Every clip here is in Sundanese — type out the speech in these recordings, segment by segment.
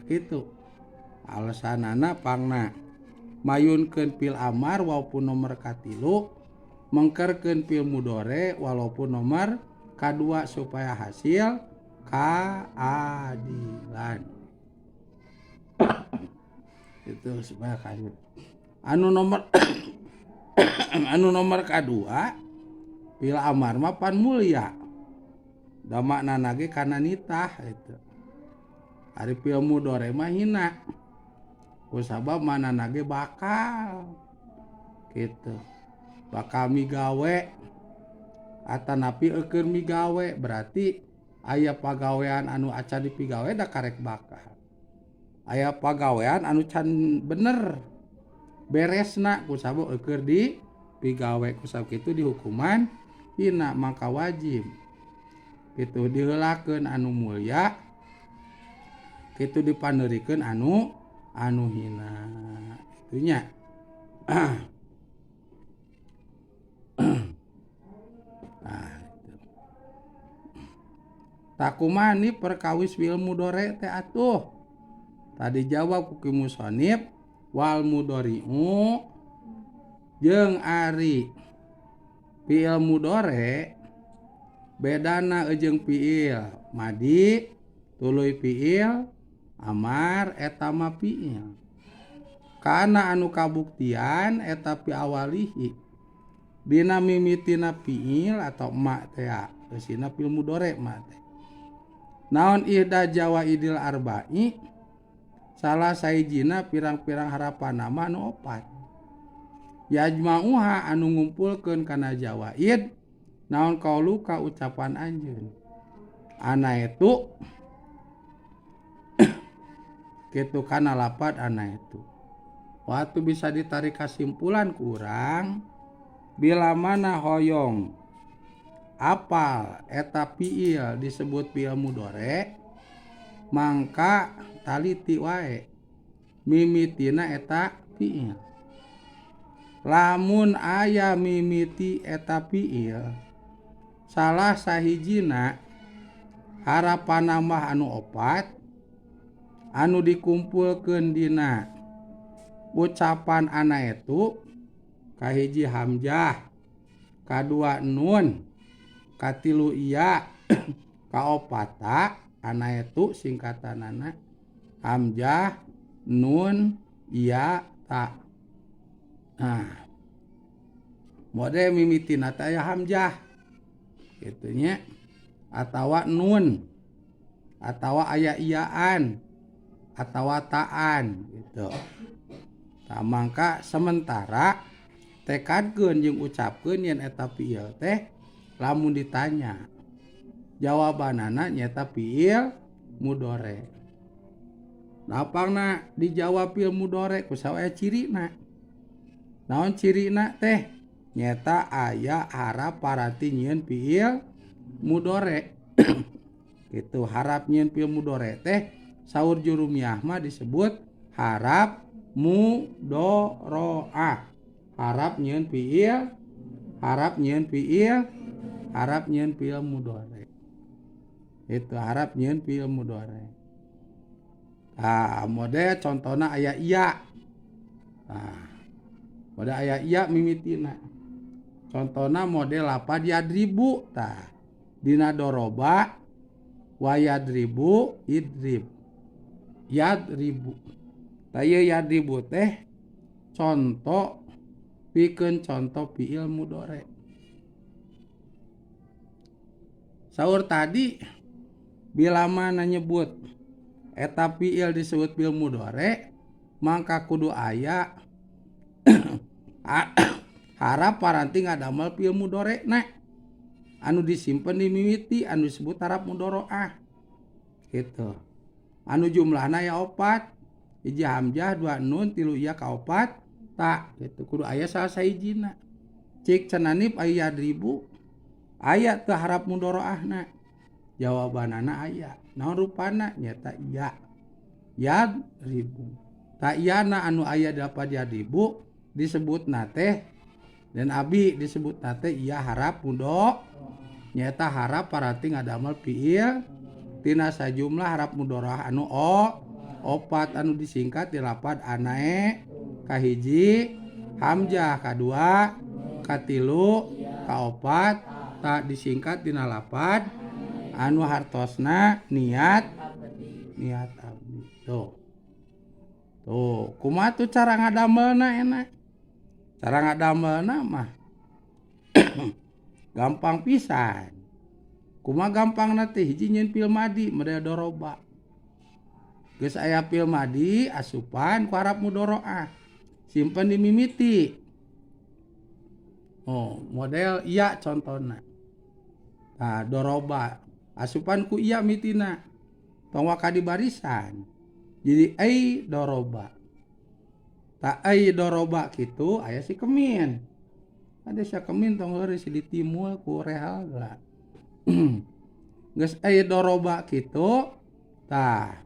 Kitu alasanana pangna mayunkeun fi'il amar walaupun nomor katilu, mengkerkeun fi'il mudhari walaupun nomor kadua supaya hasil keadilan. Itu supaya hasil. Anu nomor kadua fi'il amar mah pan mulia. Da maknana ge kana nitah itu. Ari fi'il mudhari mah hina. Kusabab maknana ge bakal. Gitu. Bakal migawe atanapi eukeun migawe, berarti aya pagawean anu acan dipigawe da karek bakal. Aya pagawean anu can bener beresna kusabab eukeun di pigawe, kusabab kitu dihukuman hina, maka wajib kitu diheulakeun anu mulia, kitu dipaneurikeun anu anu hina itunya. Nah, itu. Takumaha ni perkawis fi'il mudhari teh atuh? Tadi jawab ku ki musonif wal mudhari'u jeung ari fi'il mudhari bedana jeung fi'il madi tuluy fi'il amar eta mah fi'il. Kana anu kabuktian eta fi awalihi dina mimitina fi'il atau ma teh eusina fi'il mudhari ma teh. Naon ihda jawaidil arba'i salah sahijina pirang-pirang harapan nama anu opat. Yajma'uha anu ngumpulkeun kana jawaid naon kauluka ucapan anjeun. Ana itu kitu kana lapad ana itu. Waktu bisa ditarik kesimpulan kurang bila mana hoyong apal eta fiil disebut fiil mudhari mangka taliti wae mimitina eta fiil. Lamun aya mimiti eta fiil salah sahijina harapan nambah anu opat anu dikumpulkeun dina ucapan ana itu kahiji hamzah, kadua nun, katilu iya, kaopat ta, ana itu singkatanana hamzah, nun, iya, ta. Nah, mode mimitina teh aya hamzah kitu nya, atawa nun, atawa aya iyaan, atawa taan gitu. Tah mangka sementara tekadkeun jeung ucapkeun yen eta fiil teh lamun ditanya jawabanana nyaeta fiil mudhari. Napangna dijawab fiil mudhari ku saha cirina? Naon cirina teh? Nyaeta aya harap paranti nyieun fiil mudhari. Kitu harap nyieun fiil mudhari teh saur jurumiyah mah disebut harap mudharaah. Harap nyieun fiil, harap nyieun fiil, harap nyieun fiil mudhari. Itu harap nyieun fiil mudhari. Tah, mode contohna aya iya. Tah, mode aya iya mimitina. Contohna mode lapad yadribu. Tah, dina doroba wa yadribu idrib. Yadribu. Tah ieu yadribu teh contoh pikeun contoh fiil mudhari. Saur tadi bila mana nyebut eta fiil disebut fiil mudhari mangka kudu aya harap paranti ngadamel fiil mudhari na anu disimpen di mimiti anu disebut harap mudharaah gitu. Anu jumlahna ya opat, hiji hamzah, dua nun, tilu iya, kaopat ta gitu. Kudu aya salah sahijina. Cik cenanip aya yadribu aya teu harap mudharaahna. Jawabanana aya. Naon rupana? Nyata iya. Yadribu. Ta iyana anu aya dapat yadribu disebutna teh dan abi disebutna teh iya harap mudho nyata harap paranti ngadamel fiil tina sajumlah harap mudharaah anu o Opat anu disingkat dilapad anae kahiji hamzah kadua katilu kaopat tak disingkat dina lapad anu hartosna niat niat abdi. Tuh tuh kumaha tuh cara ngadamelna enak? Cara ngadamelna mah gampang pisan. Kumaha gampangna teh? Hiji nyeun fi'il madi model doroba. Geus aya fi'il madi asupan ku harap mudoroah. Simpen di mimiti. Oh, model iya contohna. Nah, doroba asupan ku iya mitina. Tong waka di barisan. Jadi ai doroba. Tak ai doroba kitu aya si kemin. Ada si kemin tong heureuy si ditimul ku rehal lah. Geus ai doroba kitu tah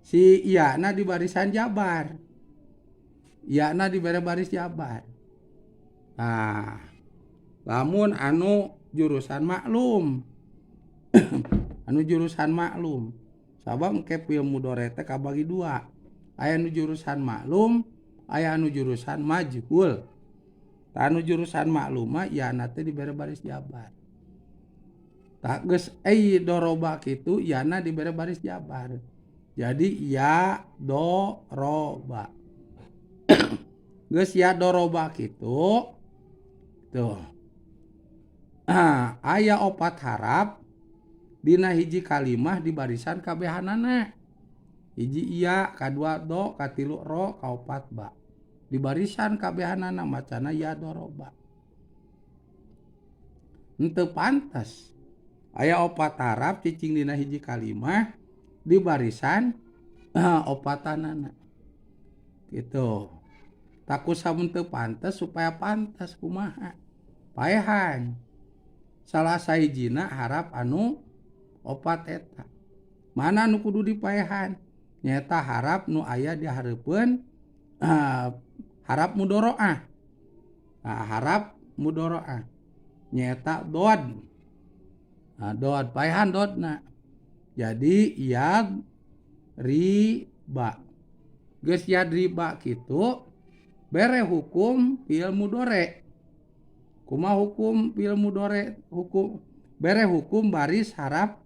si iyana di barisan jabar. Iyana dibere baris jabar. Nah, lamun anu jurusan maklum. Anu jurusan maklum. Sabab engke fi'il mudhari teh kabagi dua. Aya anu jurusan maklum, aya anu jurusan majhul. Tah anu jurusan maklum mah iyana teh dibere baris jabar. Tah geus ai doroba kitu iyana dibere baris jabar. Jadi ya doroba. Geus ya doroba kitu tuh. Aya opat harap dina hiji kalimah di barisan kabehanana. Hiji iya, kadua do, katilu ro, kaopat ba. Di barisan kabehanana macana ya doroba. Henteu pantes. Aya opat harap cicing dina hiji kalimah di barisan opatanana. Gitu. Taku samun teu pantes supaya pantes kumaha? Paehan. Salah sahijina harap anu opat eta. Mana nu kudu dipaehan? Nyaeta harap nu aya di hareupeun harap mudoroah. Nah, harap mudoroah. Nyaeta dod. Nah, dod paehan dodna. Jadi yad riba. Geus yad riba kitu bere hukum fi'il mudhari. Kumaha hukum fi'il mudhari? Hukum bere hukum baris harap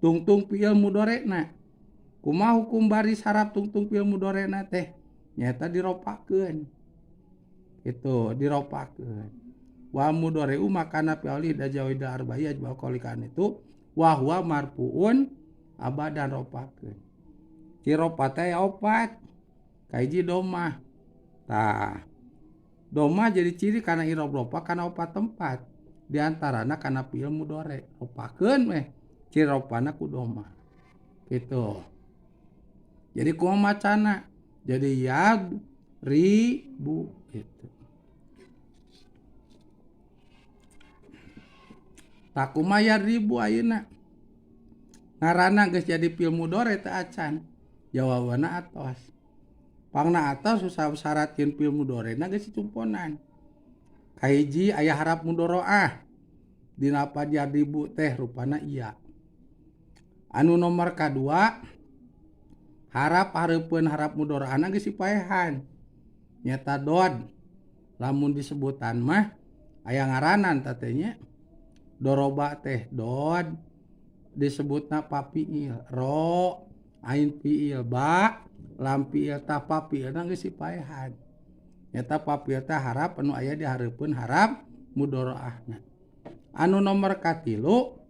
tungtung fi'il mudharina. Kumaha hukum baris harap tungtung fi'il mudharina teh? Nyaeta diropakeun. Itu diropakeun. Wa mudhari'u makana fi'ali dajawidal arba'i ajbal qolikan itu wa huwa marfuun abadan ropakeun. Ciropa teh opat. Kahiji domah. Tah domah jadi ciri karena irob ropa karena opat tempat. Di antarana karena fi'il mudhari. Ropakeun weh ciri ropana ku domah. Gitu. Jadi kumaha macana? Jadi yad ribu gitu. Tak kumaha yad ribu ayeuna? Ngaranna geus jadi fi'il mudhari teh acan. Jawabanna atos. Pangna atos susah syaratkeun fi'il mudharina geus dicumponan. Kahiji aya harap mudharaah. Dina yad ribu teh rupana iya. Anu nomor kadua harap hareupeun harap mudharaahna geus dipaehan. Nyata dod. Lamun disebutan mah aya ngaranan teh nya. Doroba teh dod disebutna papiil ro ain fiil ba lam fiil ta papiilna geus dipaehan. Nyata papiil teh harap anu aya di hareupeun harap mudharaahna. Anu nomor katilu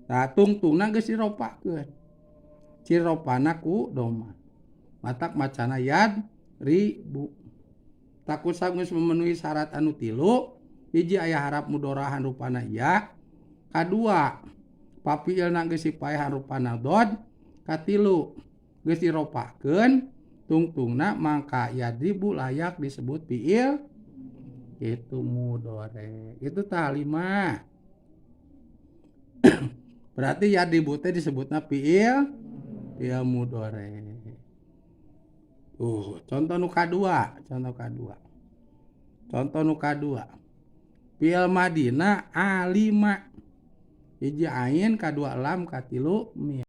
tah tungtungna geus diropakeun. Ciri ropana ku doma. Matak macana yad ribu. Takusa geus memenuhi syarat anu tilu, hiji aya harap mudharahan rupana iya, kadua papiilna geus dipaehan rupana dod, katilu geus diropakeun tungtungna mangka yadribu layak disebut fiil itu mudhari. Itu tah lima. Berarti yadribu teh disebutna fiil fiil mudhari. Contoh nu kadua, contoh kadua. Contoh nu kadua. Fiil madina alima. Hiji ain kadua lam katilu mim.